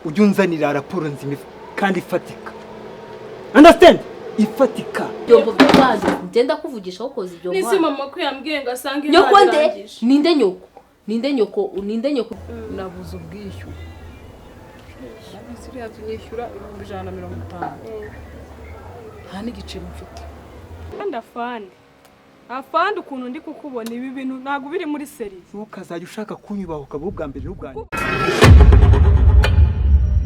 Ujye unzanira raporo nzima kandi ifatika, understand? Ifatika. Ibyombo by'amazi ngenda kuvugisha aho koza ibyombo Nisi hano. mama ko yambwiye ngo asange Nyoko nde? ntabirangije. Ninde nyoko? Ninde nyoko? Ninde nyoko? Nabuze ubwishyu. Ziriya nzu nyishyura 150,000, nta n'igiceri mfite. Kandi afande, afande, ukuntu ndi kukubona, ibi bintu ntabwo biri muri sérieux. Ntukazajya ushaka kunyubaha ukaba ubwa mbere n'ubwa nyuma.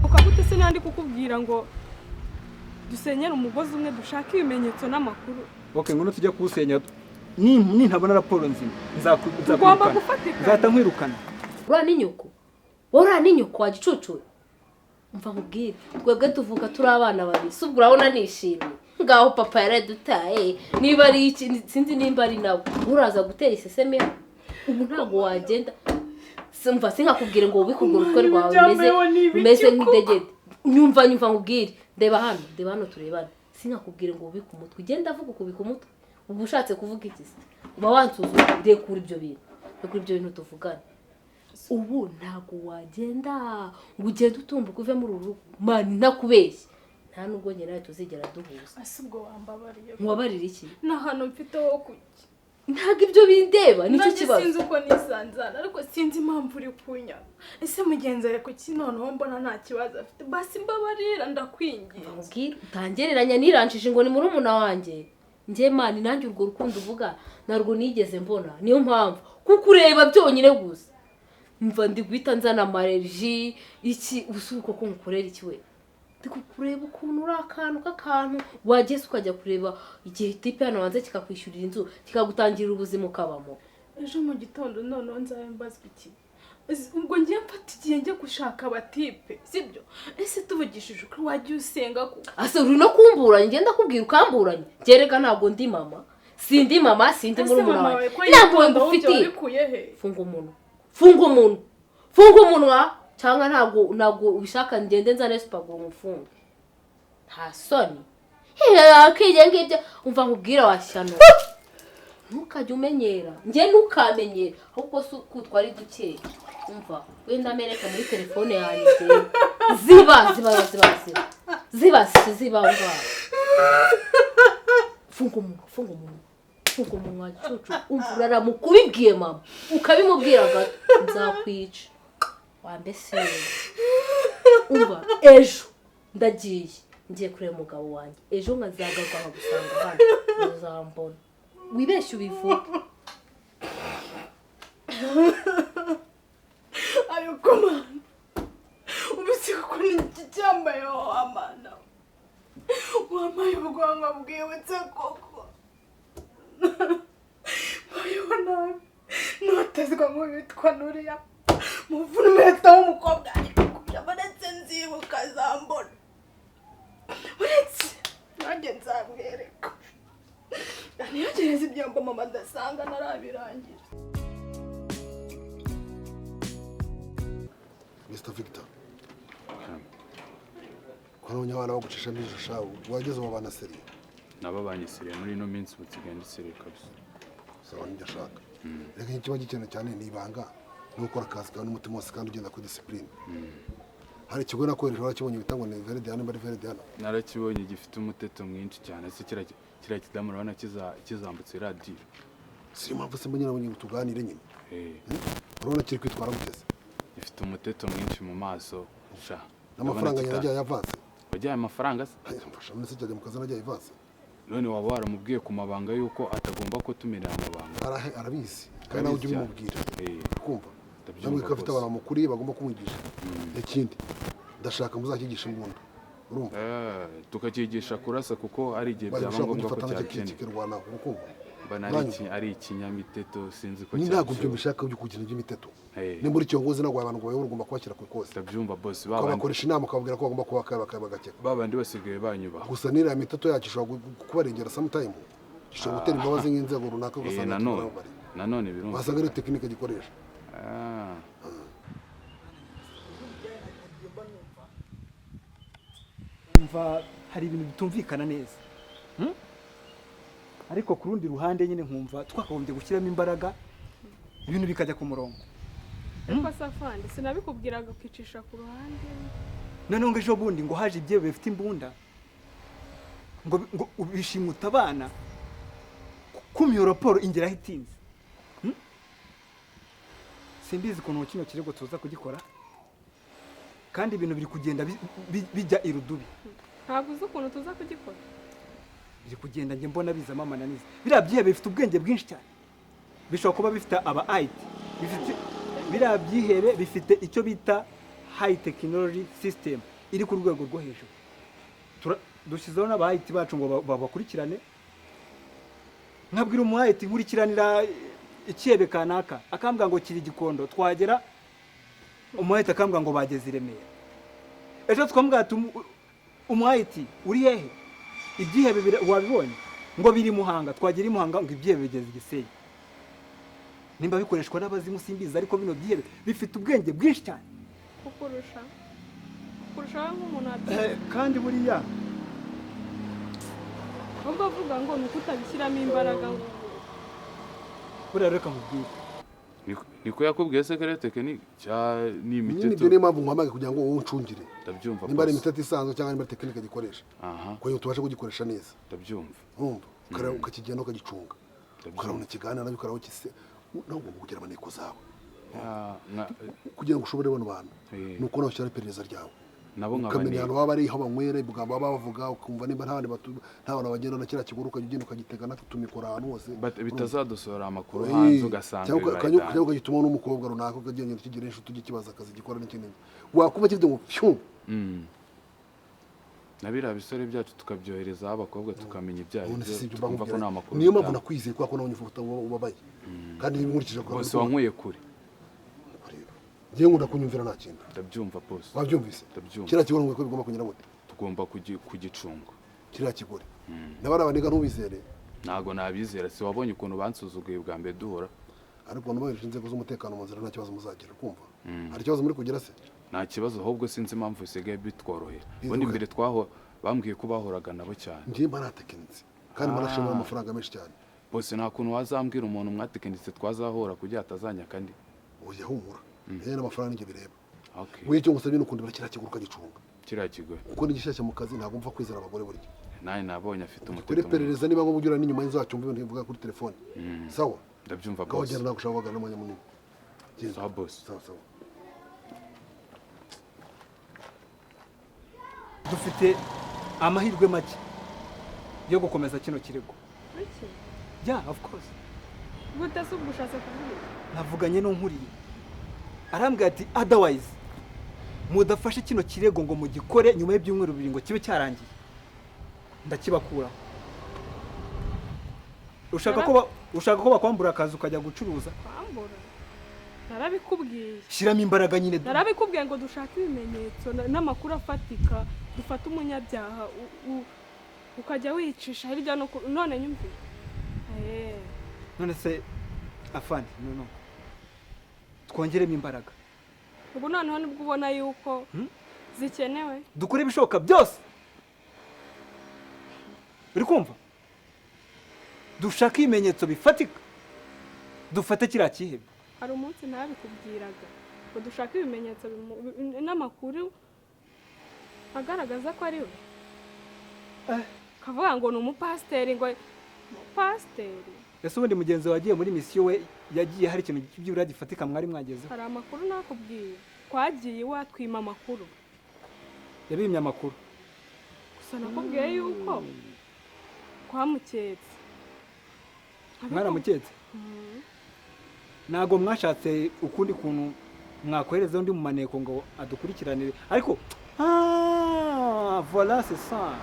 Ukagute se nandi kukubwira ngo dusenyere umugozi umwe, dushake ibimenyetso n'amakuru? Okay, ngwino tujya kuwusenya. Nintabona raporo nzima Tugomba nzakwirukana. gufatika. Nzahita nkwirukana. Uriya ni nyoko wowe? Uriya ni nyoko wa gicucu? Mva nkubwire, twebwe tuvuka turi abana babiri. Si ubwo urabona nishimye? Ngaho papa yaradutaye, niba ari iki sinzi, nimba ari nawe uraza gutera iseseme hano. Ubu ntabwo wagenda. Mva sinkakubwire ngo wubike urwo rutwe rwawe rumeze rumeze nk'idegede. Nyumva, nyumva nkubwire, ndeba hano, ndeba hano, turebane. Sinkakubwire ngo wubike umutwe, ugenda avuga ukubika umutwe. Uba ushatse kuvuga iki se? Uba wansuzuma. Rekura ibyo bintu, rekura ibyo bintu, tuvugane. Ubu ntabwo wagenda ngo ugende utumbuka uve muri uru rugo. Man, ntakubeshye, nta nubwo njye nawe tuzigera duhuza. Ese ubwo wambabariye? Nkubabarire iki? Nta hantu mfite ho kujya. Ntabwo ibyo bindeba, nicyo Nanjye kibazo. sinzi uko nisanzana, ariko sinzi impamvu uri kunyanga. Ese mugenzi wawe kuki noneho mbona nta kibazo afite? Basi mbabarira, ndakwinginze. Nkubwire, utangereranya niranshije ngo ni murumuna wanjye. Njye man, nanjye urwo rukundo uvuga ntabwo nigeze mbona. Niyo mpamvu kukureba byonyine gusa mva ndi guhita nzana amareji iki. Ubu koko nkukorera iki we? Ndi kukureba ukuntu uri akantu k'akantu, wageze ukajya kureba igihe type hano hanze kikakwishyurira inzu, kikagutangirira ubuzima ukabamo. Ejo mu gitondo noneho nzabe mbazwa iki? Ubwo ngiye mfata igihe njye gushaka abatipe, sibyo? Ese tuvugishije ukuri, wajya usenga ko? Ase uri no kumburanya? Ngenda kubwira ukamburanya. Gerega ntabwo ndi mama, sindi mama, sindi Ese murumuna mama wawe. wawe ko Ntabwo yitonda, wumva ngufitiye. wabikuye he? Funga umunwa, funga umunwa, funga umunwa, cyangwa ntabwo ubishaka ngende nzane super glue ngufunge. Nta soni akijya ngibyo. Umva nkubwira, washyano, ntukajye umenyera njye, ntukamenyere ahubwo si uko ari duke. Umva, wenda amereka muri telefone yanjye. Ziba, ziba, ziba, ziba, ziba, ziba. Umva, funga umunwa, funga umunwa, funga umunwa gicucu. Umva, uraramuka ubibwiye mama, ukabimubwira gato, nzakwica wambese. Umva, ejo ndagiye, ngiye kureba umugabo wanjye. Ejo nkazagaruka nkagusanga hano, uzambona wibeshye ubivuge. Ariko mana, ubu si kuko ni iki cyambayeho? Wamana wampaye ubwonko bwibutse koko. Mbayeho nabi, notezwa nk'uwitwa nuriya muvunumeta w'umukobwa. Ariko kuja uretse nzibuka azambona, uretse nanjye nzamwereka niyogereza ibyombo mama adasanga narabirangira. Mr Victor, ko nabonye abana bagucishamo ijisho, wageze ubu bana sérieux? Nabo sérieux muri ino minsi, ubu nsigaye ndi sérieux kabisa. Sawa, nibyo ashaka. Reka ikiba gikenewe cyane ni ibanga no gukora akazi kawe n'umutima wose kandi ugenda kuri discipline. Hari ikigo nakohereje, warakibonye, bita ngo ni Veridiana, nimba ari Veridiana? Narakibonye, gifite umuteto mwinshi cyane. Se kiriya kidamu urabona kizambutse radiyo? Si yo mpamvu se mbonye nabonye ngo tuganire nyine. Eh. Urabona kiri kwitwara guteze? Gifite umuteto mwinshi mu maso sha. N'amafaranga Ndabona yajyaye avanse. Wajyaye amafaranga se? Mfasha muri se cyajya mu kazi najyaye avanse. None waba waramubwiye ku mabanga yuko atagomba kutumenera amabanga? Arabizi kandi nawe ujye Arabizi cyane. ubimubwira. Eh. Kumva? Ndabyumva Namwe ko afite rwose. abantu bamukuriye bagomba kumwigisha. Ikindi ndashaka muzakigisha imbunda, urumva? Eh, tukakigisha kurasa kuko ari igihe Bari byaba gushobora ngombwa ko kugifata nacyo cyakenera. kikirwanaho, ukumva? Mbona ari ari ikinyamiteto, sinzi ko Ni ntabwo ibyo cyabishobora. mbishaka byo kugira iby'imiteto. Eh. Nimba uri kiyogozi, ntabwo abantu ngo bayobore, ugomba kubashyira ku ikosi. Ndabyumva boss, babandi Ukabakoresha inama, ukababwira ko bagomba kuba bagakeka. Babandi basigaye banyubaha. Gusa n'iriya miteto yacu ishobora kubarengera sometime, ishobora gutera imbabazi nk'inzego runaka, Eh, ugasanga nanone tubarababariye. Nanone birumva. Wasanga ari technique gikoresha. Ah. Umva, hari ibintu bitumvikana neza. Ariko ku rundi ruhande nyine nkumva twakagombye gushyiramo imbaraga, ibintu bikajya ku murongo. Ariko safandi, sinabikubwiraga ukicisha ku ruhande? Noneho ngo ejo bundi ngo haje ibyihebe bifite imbunda, ngo bishimuta abana. Kuma iyo raporo ingeraho itinze. Simbizi ukuntu kino kirego tuza kugikora, kandi ibintu biri kugenda bijya irudubi. Ntabwo uzi ukuntu tuza kugikora. Biri kugenda, njye mbona bizamo amananiza. Biriya byihebe bifite ubwenge bwinshi cyane, bishobora kuba bifite aba IT, bifite, biriya byihebe bifite icyo bita high technology system iri ku rwego rwo hejuru. Dushyizeho n'aba IT bacu ngo babakurikirane. Nkabwira umu IT nkurikiranira ikihebe kanaka, akambwira ngo kiri Gikondo, twagera umu IT akambwira ngo bageze i Remera. Ejo twambwira ati umu IT uri hehe, ibyihebe wabibonye? Ngo biri Muhanga. Twagera i Muhanga, ngo ibyihebe bigeze i Gisenyi. Nimba bikoreshwa n'abazimu simbizi, ariko bino byihebe bifite ubwenge bwinshi cyane. Kukurusha wowe nk'umuntu wabyize. Kandi buriya Ahubwo avuga ngo ni uko utabishyiramo imbaraga ngo Buriya reka nkubwire. Niko yakubwiye se kariya tekinike cya ni Nyine imiteto? Ibyo niyo mpamvu nkuhamagaye, kugira ngo wowe uncungire Ndabyumva, nimba ari boss. imiteto isanzwe cyangwa nimba ari tekinike gikoresha, kugira ngo tubashe kugikoresha neza. Ndabyumva. Urumva, ukakigenda ukagicunga, Ndabyumva. ukarabona ikiganiro nabyo, ukarabona kise nawe ugomba kugira amaneko zawe Ya, kugira ngo ushobore bano bantu. Ni uko nawe ushyira iperereza ryawe, nabo ukamenya nkabaneka. Ahantu baba bari, aho banywera, ibigambo baba bavuga, ukumva nimba nta bandi nta bantu bagenda na kiriya kiguru, ukajya ugenda ukagitega n'utumikoro ahantu hose. Bitazadusohora amakuru hanze ugasanga Cyangwa bibaye cyangwa danje. ukagituma n'umukobwa runaka, ukagenda kigira inshuti, ujye kibaza akazi gikora n'ikindi, wakumva kivuze ngo pyu. Na biriya bisore byacu tukabyoherezaho abakobwa, tukamenya ibyo ari Ubundi byo, si ibyo tukumva ko mbakubwira. nta makuru Niyo mpamvu bitanga. nakwizeye, kubera ko nabonye ufuta ubabaye, kandi nkurikije ko Bose wankuye kure. Kureba, ngewe nkunda kunyumvira, nta kintu. Ndabyumva, boss. Wabyumvise? Ndabyumva. Kiriya kigo ngo bigomba kunyura gute? Tugomba kugicunga. Kiriya kigore n'abari abaniga ntubizere. Ntabwo nabizera, si wabonye ukuntu bansuzuguye bwa mbere duhora? Ariko nubahereje inzego z'umutekano mu nzira, nta kibazo muzagira. Kumva hari ikibazo muri kugira se? Nta kibazo, ahubwo sinzi impamvu bisigaye bitworohera. Ubundi mbere twaho bambwiye ko bahoraga nabo cyane. Ngiye mba natekinitse kandi mba nashimira amafaranga menshi cyane. Bose, nta kuntu wazambwira umuntu mwatekinitse twazahura kugira atazanyaka ndi? Oya, humura, rero n'amafaranga nijye bireba. Okay. Wowe icyo ngusabye ni ukundeba kiriya kigo ukagicunga. Kiriya kigo. Kuko ni gishyashya mu kazi, ntabwo mva kwizera abagore burya. Nawe nabonye afite Kuri umuteto. iperereza, niba ngombwa ugera n'inyuma y'inzu yacu, umva ibintu bivuga kuri telefone. Sawa? Ndabyumva, Ngaho boss. genda, ntabwo ushaka guhagarara n'umwanya munini. Genda. Sawa, boss. Sawa sawa. Dufite amahirwe make yo gukomeza kino kirego. Biki? Yeah, of course. Gute se? Ubwo ushatse kuvuga iki? Navuganye n'unkuriye, arambwira ati otherwise mudafashe kino kirego ngo mugikore nyuma y'ibyumweru 2 ngo kibe cyarangiye, ndakibakuraho. Ushaka ko bakwambura akazi ukajya gucuruza? Kwambura? Narabikubwiye. Shyiramo imbaraga nyine. Narabikubwiye ngo dushake ibimenyetso n'amakuru afatika, dufate umunyabyaha, ukajya wicisha hirya no none nyumvire. None se afande, no twongeremo imbaraga. Ubu noneho nibwo ubona yuko zikenewe? Dukore ibishoboka byose, uri kumva? Dushake ibimenyetso bifatika, dufate kiriya cyihebe. Hari umunsi ntabikubwiraga ngo dushake ibimenyetso n'amakuru agaragaza ko ari we, kavuga ngo ni umupasiteri, ngo umupasiteri. Ese ubundi mugenzi wawe wagiye muri misiyo, we yagiye hari ikintu byibura gifatika mwari mwagezeho? Hari amakuru nakubwiye, twagiye iwe atwima amakuru. Yabimye amakuru? Gusa nakubwiye yuko twamuketse. Mwaramuketse? Ntabwo mwashatse ukundi kuntu mwakohereza undi mu maneko ngo adukurikiranire? Ariko ah, voilà, c'est ça,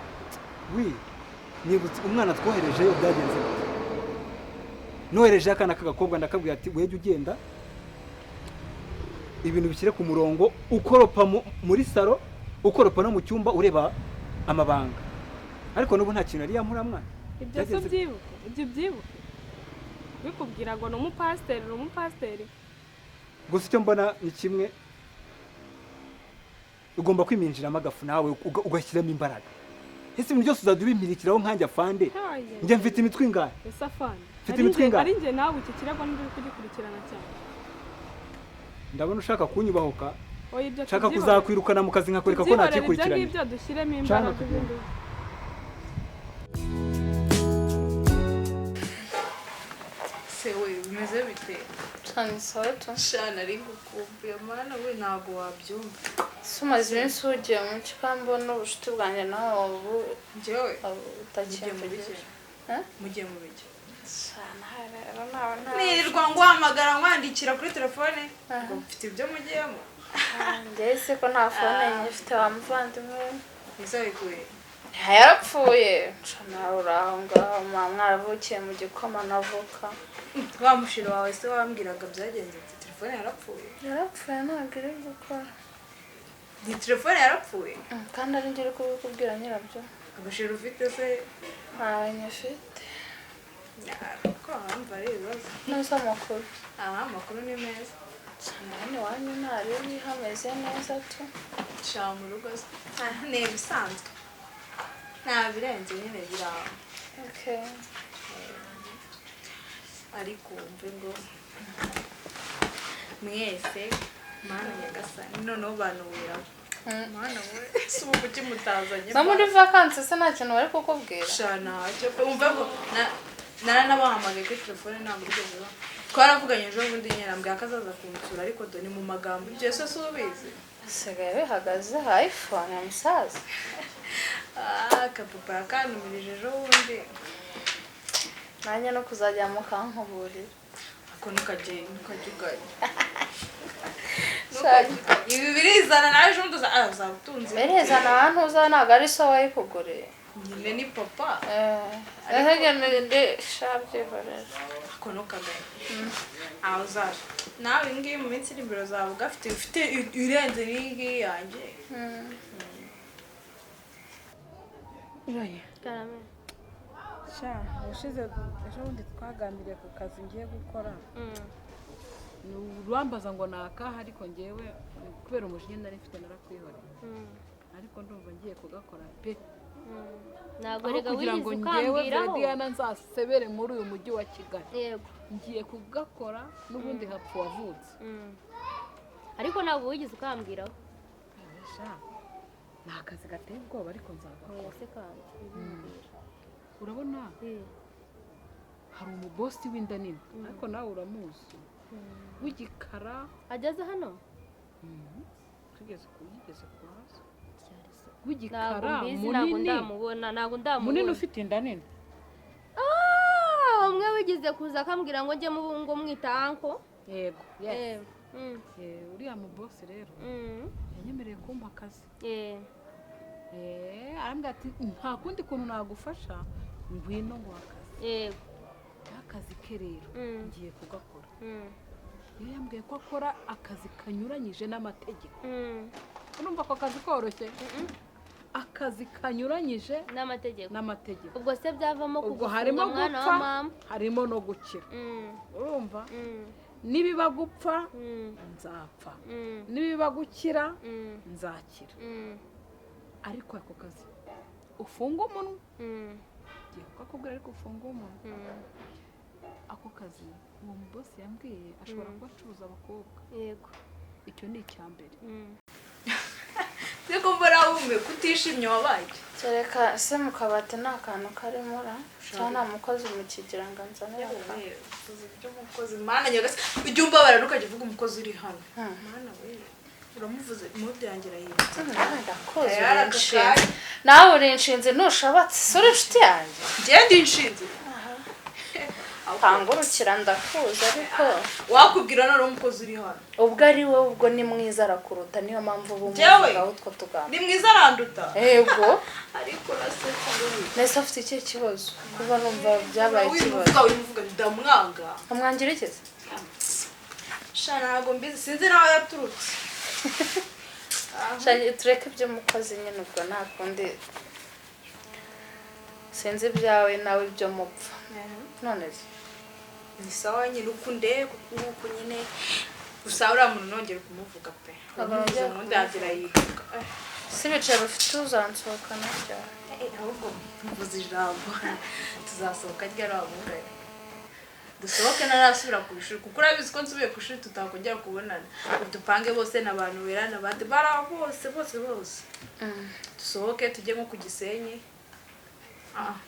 oui, nibutse umwana twoherejeyo byagenze bite. Noherejeyo akana k'agakobwa, ndakabwira ati wejye ugenda ibintu bishyire ku murongo, ukoropa muri salo, ukoropa no mu cyumba, ureba amabanga, ariko n'ubu nta kintu yari yampura mwana. Ibyo se Byagenze. Ubyibuke, ibyo ubyibuke, bikubwira ngo ni umupasiteri, ni umupasiteri. Gusa icyo mbona ni kimwe, ugomba kwiminjiramo agafu nawe, ugashyiramo imbaraga. Ese ibintu byose uzajya ubimpirikiraho nkanjye afande? Njye mfite imitwe ingahe? Ese afande, Mfite ari imitwe ingahe? Ari njye nawe, iki kirego nibyo uri kugikurikirana cyane. Ndabona ushaka kunyubahuka. Oya, ibyo Nshaka tubyihorere. kuzakwirukana mu kazi nkakwereka ko Tubyihorere ibyo nakikurikiranye. ngibyo, dushyiremo Cana imbaraga tugende. ibindi. Se we, bimeze bite? Cyane, sawa tu. Sha, nari ngukumbuye mana we, ntabwo wabyumva. Se umaze iminsi ugiye mu kikambo n'ubucuti bwanjye nawe ubu Njyewe mugiye mu bike? utakimvugisha. Eh? Mugiye mu bike? Cyane rero nawe ntawe. Nirirwa nguhamagara, nkwandikira kuri telefone ngo mfite ibyo mugiyemo. Njyewe se ko nta phone ngifite wa muvandimwe? Ntizabiguye. Yarapfuye. Nca nawe uri aho ngaho muba mwaravukiye mu gikoma navuka. Wa mushiro wawe se wambwiraga byagenze ati telefone yarapfuye? Yarapfuye, ntabwo iri gukora. Ni telefone yarapfuye? Kandi ari njye uri kubikubwira nyirabyo. Agashiro ufite se? Ntawe nyifite. Ko wumva ari ibibazo. Ntuzi amakuru? Aha, amakuru ni meza. Cyane, hano iwanyu ntaribi, hameze neza tu? Sha, mu rugo se ah, ni ibisanzwe, nta birenze nyine biri aho. Okay. Ariko wumve ngo mwese, mana nyagasani, noneho banubiraho, mana we, si ubu kuki mutazanye? No muri vakansi se nta kintu bari kukubwira? Sha, ntacyo pe. Wumve ngo naranabahamagaye kuri telefone, ntabwo bigeze ba twaravuganye ejo bundi nyine, ambwira ko azaza kunsura, ariko dore ni mu magambo, ibyo se si ubizi? Bisigaye bihagaze iPhone ya musaza. Ah, kapapa yakantumirije ejo bundi. Nanjye no kuzajya mukankuburira. Ako ntukajye, ntukajye uganya. Ibi birizana nawe, ejo bundi uzaba utunze. Berezana ahantu uza, ntabwo ari so wayikuguriye. Nyine ni papa. Ndi shabyihorera. Ako ntukaganye aho uzaje nawe, iyi ngiyi mu minsi iri imbere uzaba ugafite, ufite irenze n'iyi ngiyi yanjye. Karame. Sha, ubushize ejo bundi twaganiriye ku kazi ngiye gukora. Ni urambaza ngo ni akahe, ariko ngewe kubera umujinya nari mfite narakwihoreye, ariko ndumva ngiye kugakora pe. Ntabwo Aho rega kugira wigeze ngo ngewe ukambwiraho. Verediana nzasebere muri uyu mujyi wa Kigali, Yego. ngiye kugakora n'ubundi hapfa wavutse. Ariko ntabwo wigeze ukambwiraho. Sha, ni akazi gateye ubwoba, ariko nzagakora. Oya se kandi. Urabona hari umubosi w'inda nini, ariko nawe uramuzi, w'igikara. Ageze hano? Tugeze ku yigeze kuhaza. Ntabwo W'igikara mbizi, ntabwo munini ndamubona, ntabwo ndamubona. Munini ufite inda nini. Ah, umwe wigeze kuza akambwira ngo njye mu ngo mwita uncle. Yego, yes. Eh. Uriya mubosi rero yanyemereye kumpa akazi. Arambwira ati nta kundi kuntu nagufasha, ngwino ngo akazi. Akazi ke rero ngiye kugakora. Iyo yambwiye ko akora akazi kanyuranyije n'amategeko. Urumva ako kazi koroshye? Akazi kanyuranyije n'amategeko. N'amategeko. Ubwo se byavamo Ubwo kugufunga, harimo mwana gupfa, wa mama? harimo no gukira. Urumva, nibiba gupfa nzapfa, nibiba gukira nzakira. Ariko ako kazi ufunga umunwa, ngiye kukakubwira ariko ufunga umunwa. Ako kazi uwo mubosi yambwiye ashobora kuba acuruza abakobwa. Icyo ni icya mbere. Ariko mbona wumiwe, kutishimye, wabaye iki? Kereka se mu kabati nta kantu karimo ra, cyangwa nta mukozi mukigira ngo anzanire akantu? Yewe, uvuze iby'umukozi, mana nyagasani, ujya umbabara ntukajya uvuga umukozi uri hano. Mana we, uramuvuze mudu yanjye irahindutse. Ndakuzi. Ayara Uri aka inshinzi. kanya. Nawe uri inshinzi, ntushabatse si uri inshuti yanjye? Njye ndi inshinzi? Pangurukira, ndakuzi ariko. Wakubwira noneho umukozi uri hano. Ubwo ari wowe, ubwo ni mwiza arakuruta, niyo mpamvu uba Njyewe? umuvugaho utwo tugambo. Ni mwiza aranduta? Yego. Ariko urasetsa wowe. Mbese afite ikihe kibazo kuba numva byabaye ikibazo? Wimuvuga, wimuvuga, ndamwanga. Amwangira ikize? Sha, ntabwo mbizi, sinzi n'aho yaturutse. Sha, tureke iby'umukozi nyine, ubwo nta kundi, sinzi ibyawe nawe ibyo mupfa none se. Ni sawa nyine uko undeba, kuko uko nyine gusa uriya muntu nongere kumuvuga pe. Ntabwo nongera. Ubundi yagira yibuka. Si ibiceri ufite uzansohokana ryari? Ahubwo mvuze ijambo, tuzasohoka ryari wamugari? Dusohoke ntarasubira ku ishuri, kuko urabizi ko nsubiye ku ishuri tutakongera kubonana. Dupange bose n'abantu berana abandi bara bose bose bose. Dusohoke tujye nko ku Gisenyi.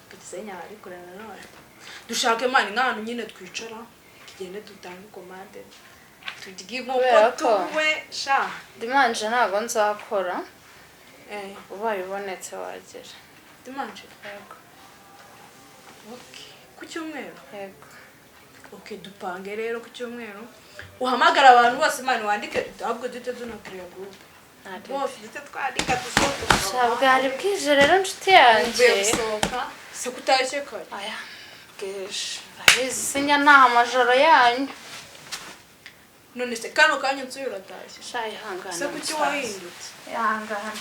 Ku Gisenyi ahari kure nanone. Dushake mani nk'ahantu nyine twicara, tugende dutange komande. Turye inkoko Kubera ko- tunywe sha. Dimanche ntabwo nzakora. Eh, Ubaye ubonetse wagera. Dimanche. Yego. Okay. Ku cyumweru. Yego. Okay, dupange rero ku cyumweru. Uhamagara abantu bose mani wandike, ahubwo duhite tunakiriya group. Bose duhite twandika dusohoke. Sha, bwari bwije rero nshuti yanjye. Mvuye gusohoka. Se kutashye kare. Aya, bwije. Urabizi sinya nta amajoro yanyu. None se kano kanya nsuye uratashye. Sha, ihangane. Se kuki Musaza. wahindutse? Ihangane.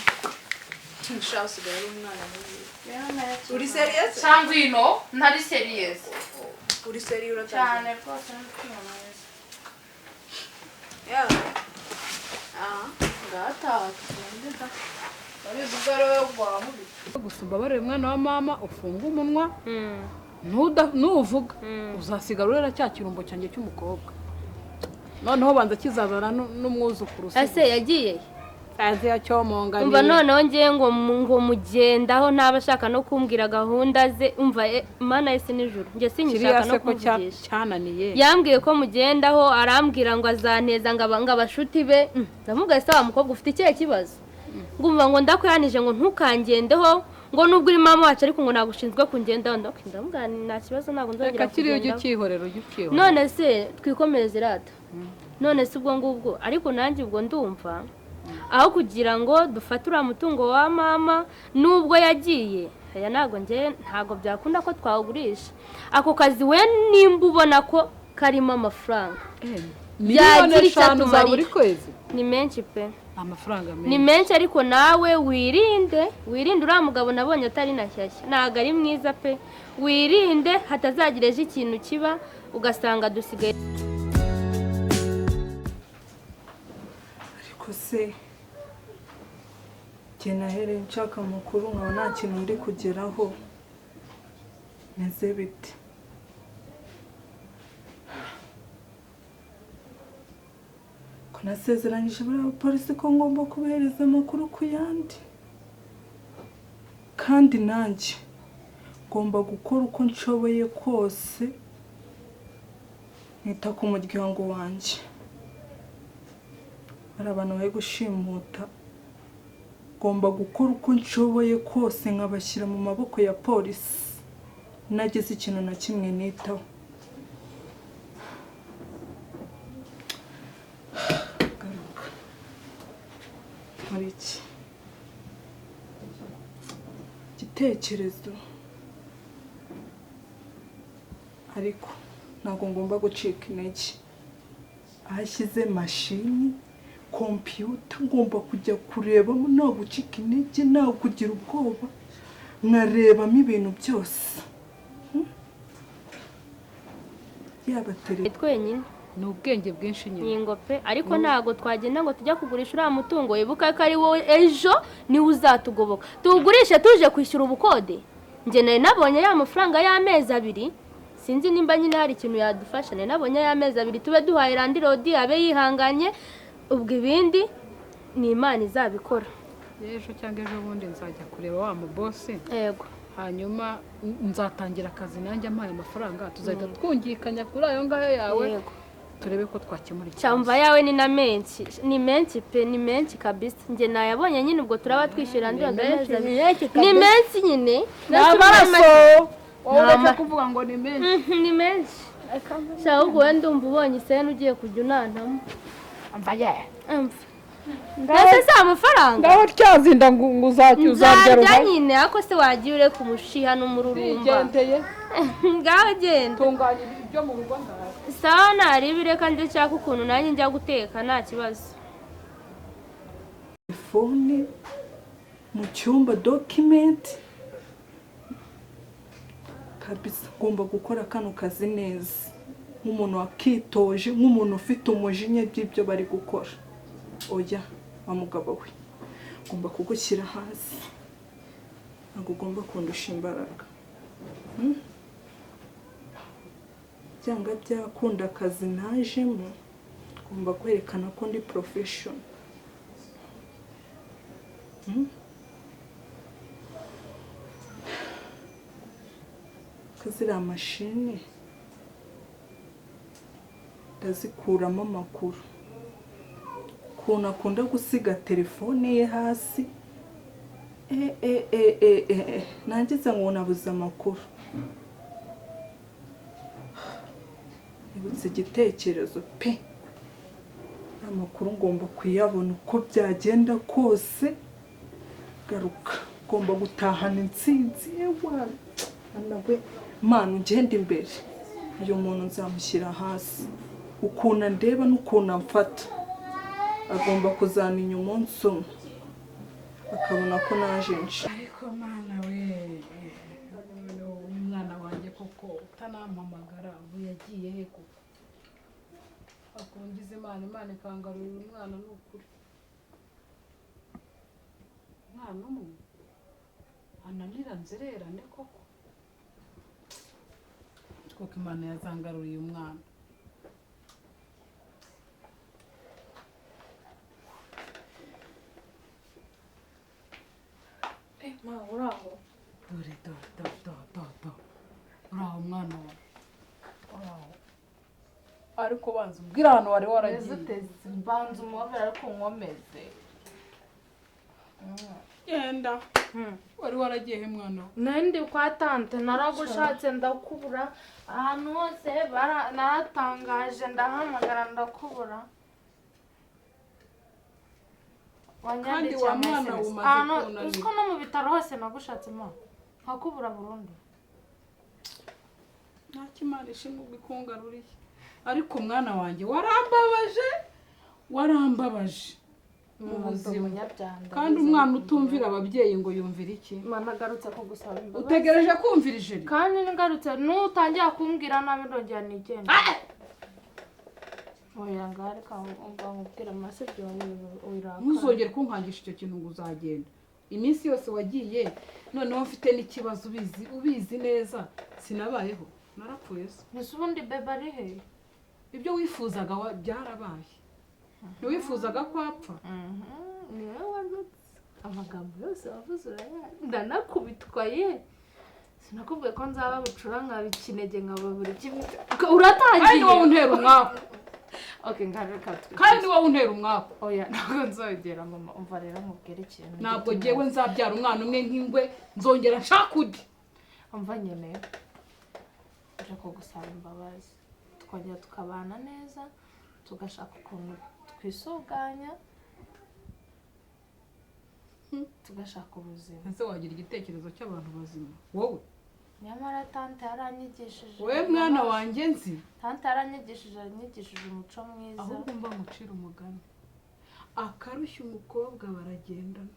Sha, usigaye ari umwana mubi. Uri serious? Cyangwa ino ntari serious. Uri serious uratashye? Cyane rwose n'umutima mwiza. Yeah. Ngataha tugende da. Urabizi ubwo ari wowe wankubita. Gusa umbabarire mwana wa mama, ufunge umunwa, nuvuga uzasigara urera cya kirumbo cyanjye cy'umukobwa. Noneho banza kizazana n'umwuzukuru. Ese yagiye? Azi yacyomonganiye. Umva, noneho ngiye ngo mugendaho ntaba ashaka no kumbwira gahunda ze. Umva, mana y'isi n'ijuru, njye Kiriya sinyishaka no se ko kumuvugisha. cyananiye. Yambwiye ko mugendaho, arambwira ngo azanteza ngo abashuti be. Ndamubwira: "Se wa mukobwa, ufite ikihe kibazo?" Ngumva ngo ndakwihanije ngo ntukangendeho, ngo nubwo uri mama wacu ariko ngo ntabwo ushinzwe kungendaho. Ndamubwira nti nta kibazo, ntabwo nzongera Reka kiriya ujye kugendaho. ukihorera, ujye ukihorera. None se twikomereze rata. None se ubwo ngubwo, ariko nanjye ubwo ndumva aho kugira ngo dufate uriya mutungo wa mama nubwo yagiye, aya ntabwo njye ntabwo byakunda ko twawugurisha. Ako kazi we nimba ubona ko karimo amafaranga Miliyoni yagira icyo 5 za buri atumarira. kwezi. Ni menshi pe. Amafaranga Ni menshi. menshi, ariko nawe wirinde, wirinde uriya mugabo. Nabonye atari na shyashya, ntabwo ari mwiza pe. Wirinde hatazagira ejo ikintu kiba ugasanga dusigaye. Ariko se njye nahereye nshaka amakuru nkaba nta kintu ndi kugeraho, meze bite? Ko nasezeranyije buriya bapolisi ko ngomba kubahereza amakuru ku yandi, kandi nanjye ngomba gukora uko nshoboye kose nita ku muryango wanjye. Hari abantu bari gushimuta, ngomba gukora uko nshoboye kose nkabashyira mu maboko ya polisi nagize ikintu na kimwe nitaho. Garuka muri iki gitekerezo, ariko ntabwo ngomba gucika intege. Aho ashyize mashini kompiyuta ngomba kujya kurebamo, nta gucika intege, nta kugira ubwoba, nkarebamo ibintu byose. Yaba tele Twenyine. Ni ubwenge bwinshi nyine. Ngingo pe, ariko ntabwo twagenda ngo tujya kugurisha uriya mutungo. Wibuka ko ari wowe ejo niwe uzatugoboka. Tuwugurishe tuje kwishyura ubukode? Njye nari nabonye ya mafaranga y'amezi 2, sinzi nimba nyine hari ikintu yadufasha. Nari nabonye y'amezi 2, tube duhaye landlord abe yihanganye, ubwo ibindi ni Imana izabikora. Ejo cyangwa ejo bundi nzajya kureba wa mubosi. Yego. Hanyuma nzatangira akazi nanjye ampaye amafaranga, tuzahita twungikanya kuri ayo ngayo yawe. Yego. Turebe ko twakemura ikibazo. Cyumva yawe ni na menshi, ni menshi pe, ni menshi kabisa. Njye nayabonye nyine, ubwo turaba twishyura landlord amezi 2. Menshi. Ni menshi nyine. Ni amaraso wowe. Ni Ureke ama- kuvuga ngo ni menshi. Ni menshi sha. Ahubwo wowe ndumva ubonye iseni ugiye kujya unantamo. Mva ye. Umva, mbese si amafaranga? Ngaho tyazinda ngo uzajya uzarya. Nzarya Rubaye. Nyine ariko se wagiye ureka umushiha n'umururumba? Ndigendeye. Ngaho genda. Tunganya ibyo mu rugo ndawe. Sawa, naribi, reka nshaka ukuntu nanjye njya guteka, nta kibazo. Telefone mu cyumba, document kabisa. Ngomba gukora kano kazi neza nk'umuntu wakitoje, nk'umuntu ufite umujinya by'ibyo bari gukora. Oya wa mugabo we, ngomba kugushyira hasi, ntabwo ugomba kundusha imbaraga. Byanga byakunda akazi najemo, ngomba kwerekana ko ndi profession. Ziriya mashini ndazikuramo amakuru, ukuntu akunda gusiga telefone ye hasi. Nangize ngo nabuze amakuru. Nibutse igitekerezo pe, amakuru ngomba kuyabona uko byagenda kose. Garuka, ngomba gutahana intsinzi. Yewe nawe Mana ugenda imbere, uyu muntu nzamushyira hasi. Ukuntu andeba n'ukuntu amfata, agomba kuzamenya umunsi umwe akabona ko naje nje. Ariko Mana we, umwana wanjye koko utanampamagara ubu yagiye he koko? Akungiza Imana, Imana ikangarurira umwana ni ukuri. Umwana umwe ananira nzererane koko. Koko Imana yazangaruriye umwana. Ma, uraho? Dore dore dore dore dore dore. Uraho mwana wawe. Uraho. Ariko banza umbwire ahantu wari waragiye. Mbanza umuhobere ariko nkomeze. Genda. Wari waragiye he mwana we? Nari ndi kwa tante, naragushatse ndakubura ahantu hose, naratangaje ndahamagara ndakubura. Kandi wa mwana umaze kunanira. Uziko no mu bitaro hose nagushatse ma nkakubura burundu. Nta Imana ishimwe ubwo ikungaruriye. Ariko mwana wanjye warambabaje, warambabaje mu buzima. Kandi umwana utumvira ababyeyi ngo yumvira iki? Mana agarutse kugusaba imbabazi. Utegereje kumvira ijeri? Kandi ngarutse nutangira kumbwira nabi ndongera nigenda. Oya ngare ka umva nkubwira amasebyo wiraka. Ntuzongere kunkangisha icyo kintu ngo uzagenda. Iminsi yose wagiye noneho mfite n'ikibazo ubizi, ubizi neza sinabayeho, narapfuye se. Ese ubundi bebe ari he? Ibyo wifuzaga byarabaye. Ntiwifuzaga ko apfa? Niwe wanutse amagambo yose wavuze urayazi. Ndanakubitwa ye. Sinakubwiye ko nzaba bucura nkaba ikinege nkaba buri kimwe. Uratangiye. Kandi wowe untera umwaku. Okay, ngaruka twe. Kandi wowe untera umwaku. Oya, ntabwo nzongera mama. Umva rero nkubwire ikintu. Ntabwo jewe nzabyara umwana umwe nk'ingwe, nzongera nshaka undi. Umva nyene, nje kugusaba imbabazi. Tukongera tukabana neza, tugashaka ukuntu twisuganya, tugashaka ubuzima. Ese wagira igitekerezo cy'abantu bazima wowe? Nyamara tante yaranyigishije. Wowe mwana wanjye nzi. Tante yaranyigishije, yanyigishije umuco mwiza. Ahubwo mba ngucira umugani, akarushya umukobwa baragendana.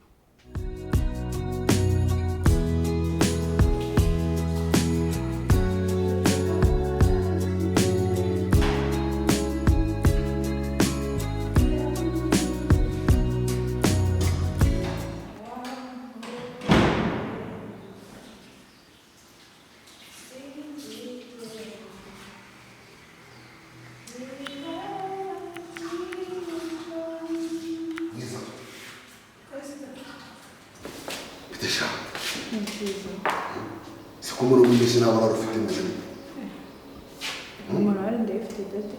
Morale ndayifite dede.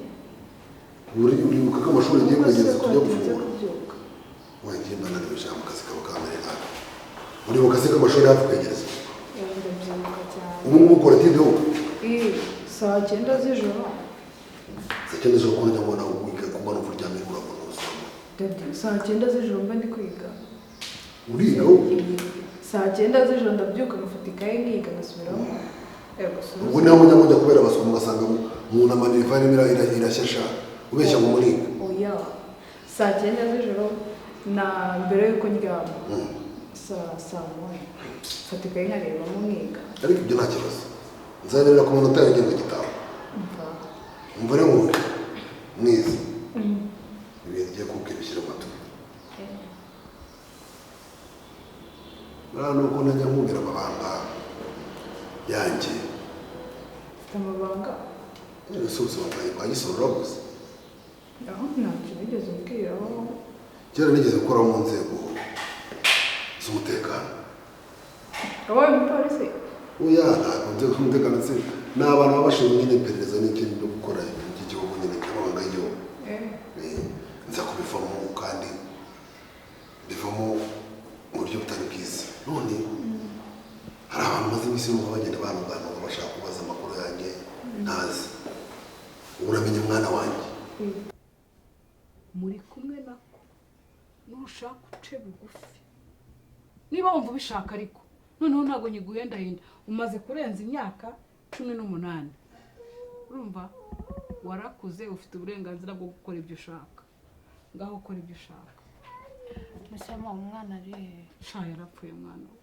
Uribuka ko amashuri agiye kugeza kujya gufungura? Wagiye mbananiwe mu kazi kaba kamere nabi. Uribuka se ko amashuri hafi kwegereza? Ndabyibuka cyane. Ubu ngubu ukora tinde wowe? Saa 9 z'ijoro. Saa 9 z'ijoro ko njya mbona wiga kumara uryamye urabona ubuzima. Dede, saa 9 z'ijoro mba ndi kwiga. Uriga wowe? Saa 9 z'ijoro ndabyuka ngafata ikaye nkiga ngasubiramo. Ubwo niho mujya mujya kubera abasoma ugasanga umuntu amanira irashyasha ubeshya ngo muriga. Oya, saa 9 z'ijoro na mbere yuko ndyama saa 1 mfata ikaye nkarebamo nkiga. Ariko ibyo nta kibazo, nzaberera ku manota yawe ngenda gitaha. Umva rero nkubwire mwiza, ibintu ugiye kubwira ushyire amatwi. Buriya nuko najya nkubwira amabanga yanjye. Ufite amabanga? None se ubuzima bwanjye bwa gisoro urabuzi? Aho ntacyo wigeze umbwiraho. Kera nigeze gukora mu nzego z'umutekano. Wabaye umupolisi? Oya, ntabwo nzego z'umutekano se ni abantu baba bashinzwe nyine iperereza n'ikindi byo gukora ibintu by'igihugu nyine by'amabanga y'igihugu. Nza kubivamo kandi bivamo mu buryo butari bwiza. None hari abantu maze iminsi numva bagenda banuganuga bashaka kubaza amakuru yanjye ntazi. Ubu uramenye mwana wanjye. Muri kumwe nako nushaka uce bugufi niba wumva ubishaka, ariko noneho ntabwo nyiguhendahenda, umaze kurenza imyaka 18, urumva warakuze, ufite uburenganzira bwo gukora ibyo ushaka, ngaho ukora ibyo ushaka. Mbese mama, umwana ari he? Sha, yarapfuye mwana we,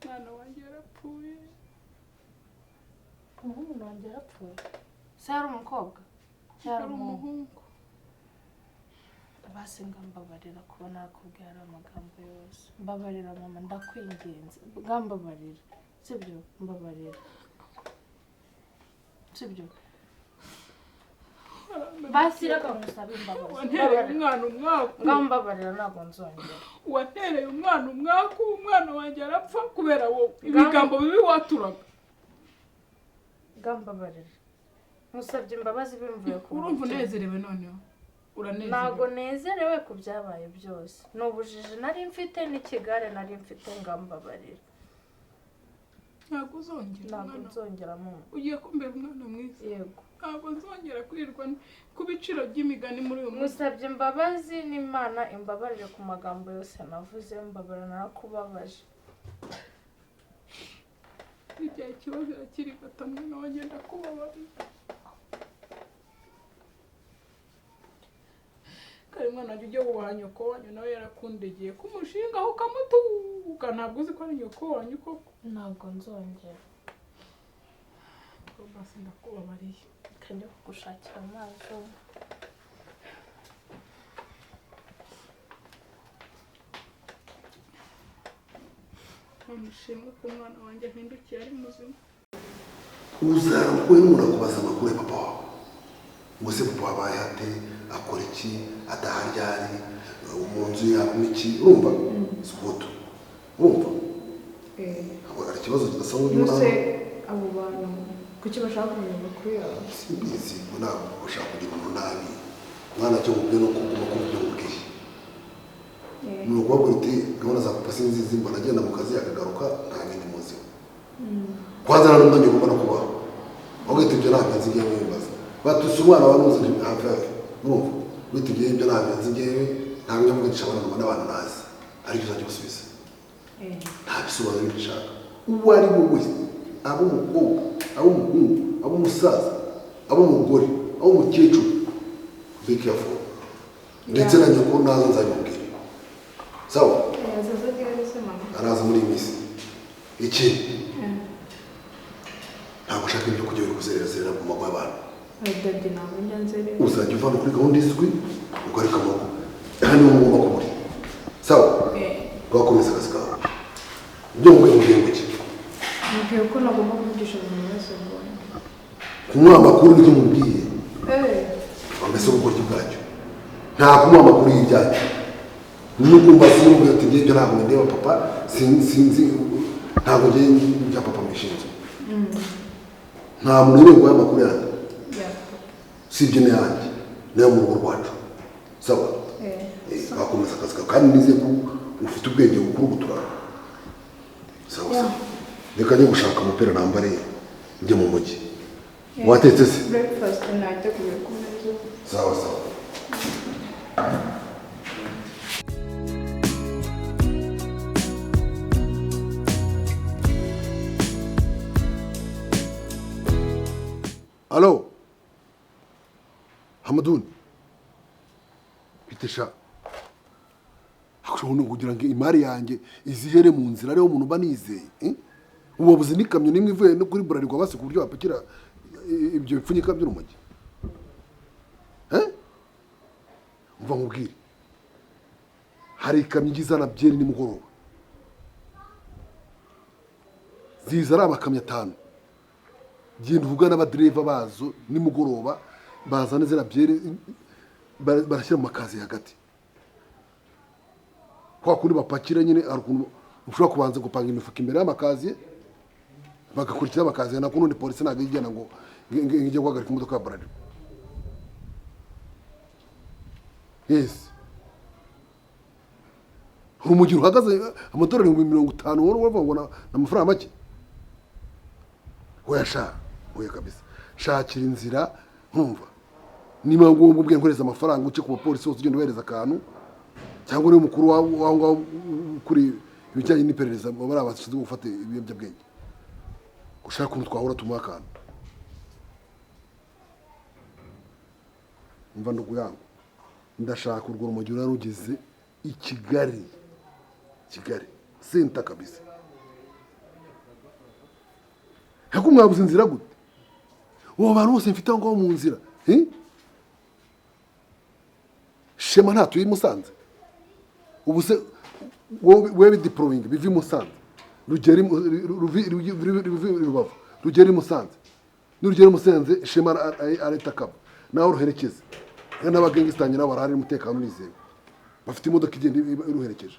mwana wanjye yarapfuye. Umuhungu wanjye yarapfuye se? Yari umukobwa? Yari umuhungu. Basi mbabarira kuba nakubwira ari amagambo yose, mbabarira mama, ndakwinginze, mbabarira, sibyo? Mbabarira, sibyo? Basi reka ngusabe imbabazi. Wantereye umwana umwaku. Mbabarira, ntabwo nzongera. Watereye umwana umwaku, umwana wanjye arapfa kubera wowe, ibigambo bibi waturaga. Mbabarira, musabye imbabazi bimvuye ku Urumva mutima. unezerewe noneho? Uranezerewe? Ntabwo nezerewe ku byabaye byose, ni ubujiji nari mfite n'ikigare nari mfite, ngambabarira. Ntabwo uzongera? Ntabwo Mwana nzongera mama. ugiye kumbera umwana mwiza? Yego. Ntabwo nzongera kwirirwa ku biciro by'imigani muri uyu munsi. Musabye imbabazi n'Imana imbabarire ku magambo yose navuze, mbabarira, narakubabaje. Igihe ikibazo irakirigata, mwana wanjye, ndakubabariye. Kare mwana wanjye, ujye wubaha nyoko wanyu, nawe yarakundegeye kumushinga ukamutuka, ntabwo uzi ko ari nyoko wanyu koko? Ntabwo nzongera. Basi ndakubabariye. Kajya kugushakira amazi. None ushimwe ko umwana wanjye ahindukiye ari muzima. Uzaramuka n'umuntu akubaza amakuru ya papa wawe, ngo se papa wabaye ate, akora iki, ataha ryari, mu nzu yabamo iki, urumva sikutu, urumva ntabwo hari ikibazo kidasanzwe Mbese ubona. Abo bantu kuki bashaka kumenya amakuru yawe? Simbizi, ngo ntabwo bashaka kugira umuntu nabi. Mwana, cyo mubwiye ni uko ugomba kumva ibyo mubwiye, ni ukubabwira uti gahunda za papa sinzizi, mbona agenda mu kazi akagaruka, nta bindi muziho. Kwanza nta n'umwanya ugomba no kubaho, ahubwo ibyo ntabwo nzi ngewe, wibaza batuse umwana wa nuzi hafi hafi, urumva wita ibyo ibyo ntabwo nzi ngewe, ntabwo njya mvugisha abantu n'abantu ntazi, ariko uzajya gusubiza nta bisobanuro bindi nshaka. Uwo ari we wese, abo umukobwa, abo umuhungu, abo umusaza, abo umugore, abo umukecuru, be careful. Ndetse na nyoko nazo nzabimubwira, sawa? Azaza ryari se mama? Araza muri iyi minsi. Ikindi, ntabwo ushaka ibyo kujya uri kuzerera ku mago y'abantu. Daddy, ntabwo njya nzerera. Uzajya uvana kuri gahunda izwi ugarika amaboko, aha niho ugomba kuba uri, sawa? Wakomeza akazi kawe, ibyo mubwiye mubwiye ngo iki? Mubwiye ko nagomba kuvugisha buri wese mbonye. Kumuha amakuru nibyo mubwiye. Mbese ubugoryi bwacyo, nta kumuha amakuru y'ibyacu, nuko simubwiye uti ibyo ntabwo ndeba papa, sinzi, ntabwo ngiye ibya papa mbishinzwe. Nta muntu wemerewe guha amakuru yanjye usibye n'ayanjye nayo mu rugo rwacu, sawa? Wakomeza akazi kawe, kandi nizeye ko ufite ubwenge bukuru guturana, sawa? Sawa, reka njye gushaka umupira nambare njye mu mujyi. Watetse se? Breakfast nateguye ku meza. Sawa sawa. Alo, Hamaduni, bitesha ushobora kugira ngo imari yanjye izihere mu nzira ariho umuntu uba nizeye, eh? Ubu wabuze n'ikamyo n'imwe ivuye no kuri Bralirwa basi ku buryo wapakira ibyo bipfunyika by'urumogi, eh? Umva nkubwire, hari ikamyo ijya izana byeri nimugoroba, ziza ari amakamyo 5. Genda uvuga n'abadereva bazo nimugoroba bazana ziriya byeri, barashyira mu makazi hagati kwa kundi bapakira nyine. Hari ukuntu ushobora kubanza gupanga imifuka imbere y'amakaziye, bagakurikira amakaziye, nako n'undi polisi ntabwo igenda ngo ijye guhagarika imodoka ya Bralirwa. Yes, urumogi ruhagaze amadolari 50,000, wowe uravuga ngo ni amafaranga make? Oya sha, oya kabisa, shakira inzira. Nkumva niba ngombwa ubwiye nkohereza amafaranga, uce ku bapolisi bose ugenda ubahereza akantu, cyangwa niba mukuru w'aho ngaho kuri ibijyanye n'iperereza, bari abashinzwe gufata ibiyobyabwenge, ushaka ukuntu twahura tumuha akantu. Umva nduguyanga, ndashaka urwo rumogi rugeze i Kigali, Kigali senta kabisa. Hako mwabuze inzira gute? Uwo bantu bose mfite aho ngaho mu nzira, eh? Shema ntatuye i Musanze? Ubu se wowe bidipurowingi biva i Musanze, rugera ruvi Rubavu, rugera i Musanze, nurugera i Musanze Shema arahita akaba nawe ruherekeze, n'abagengisitanye nabo barahari, umutekano unizewe, bafite imodoka igenda iruherekeje.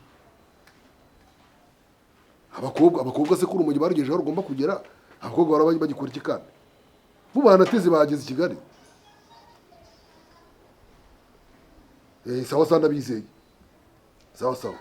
Abakobwa se kuri urumogi barugejeje aho rugomba kugera, abakobwa baraba bagikora iki kandi? Bo banateze bageze i Kigali. Sawa sawa, ndabizeye, sawa sawa.